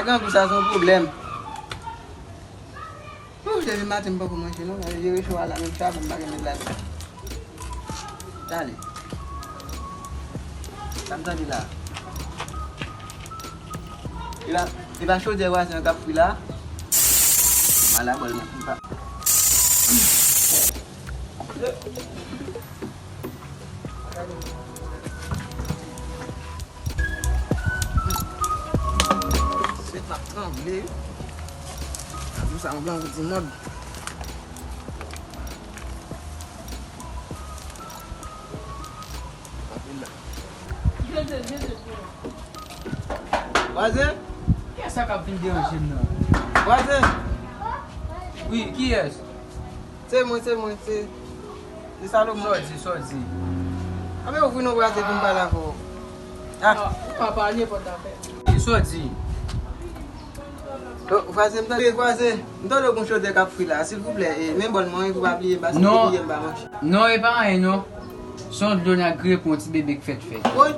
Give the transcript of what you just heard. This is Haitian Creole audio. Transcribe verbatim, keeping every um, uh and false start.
Tankou sa se yon pwoblèm. Wouh, depi maten m poko manje non. Gade jere cho a la, menm chabon m pa gen met ladan. Tande. Sa m tande la. E pa, e pa chodyè vwazen an k ap fri la. Mal a bòl mwen. M pa. Tèt m ap tranble. Gade sa, yon grangou ti mòd. Vwazen? Kiyès sa k ap vin deranje m nan? Vwazen? Wi, kiyès? Se mwen, se mwen, se, se Salomon. Sa w di, sa w di? Anben ouvri non vwazen pou m pale avè w. Ah. Ou pa pale, pòt la fèmen. Sa w di? Oh, vwazen, m tande, vwazen, m tande w gon chodyè k ap fri la, silvouplè, e, men bòl mwen wi, pou pa bliye, paske depi yè m pa manje. Non, e pa anyen non. Se yon dlo n ap griyen pou yon ti bebe k fèt fèt. Woy!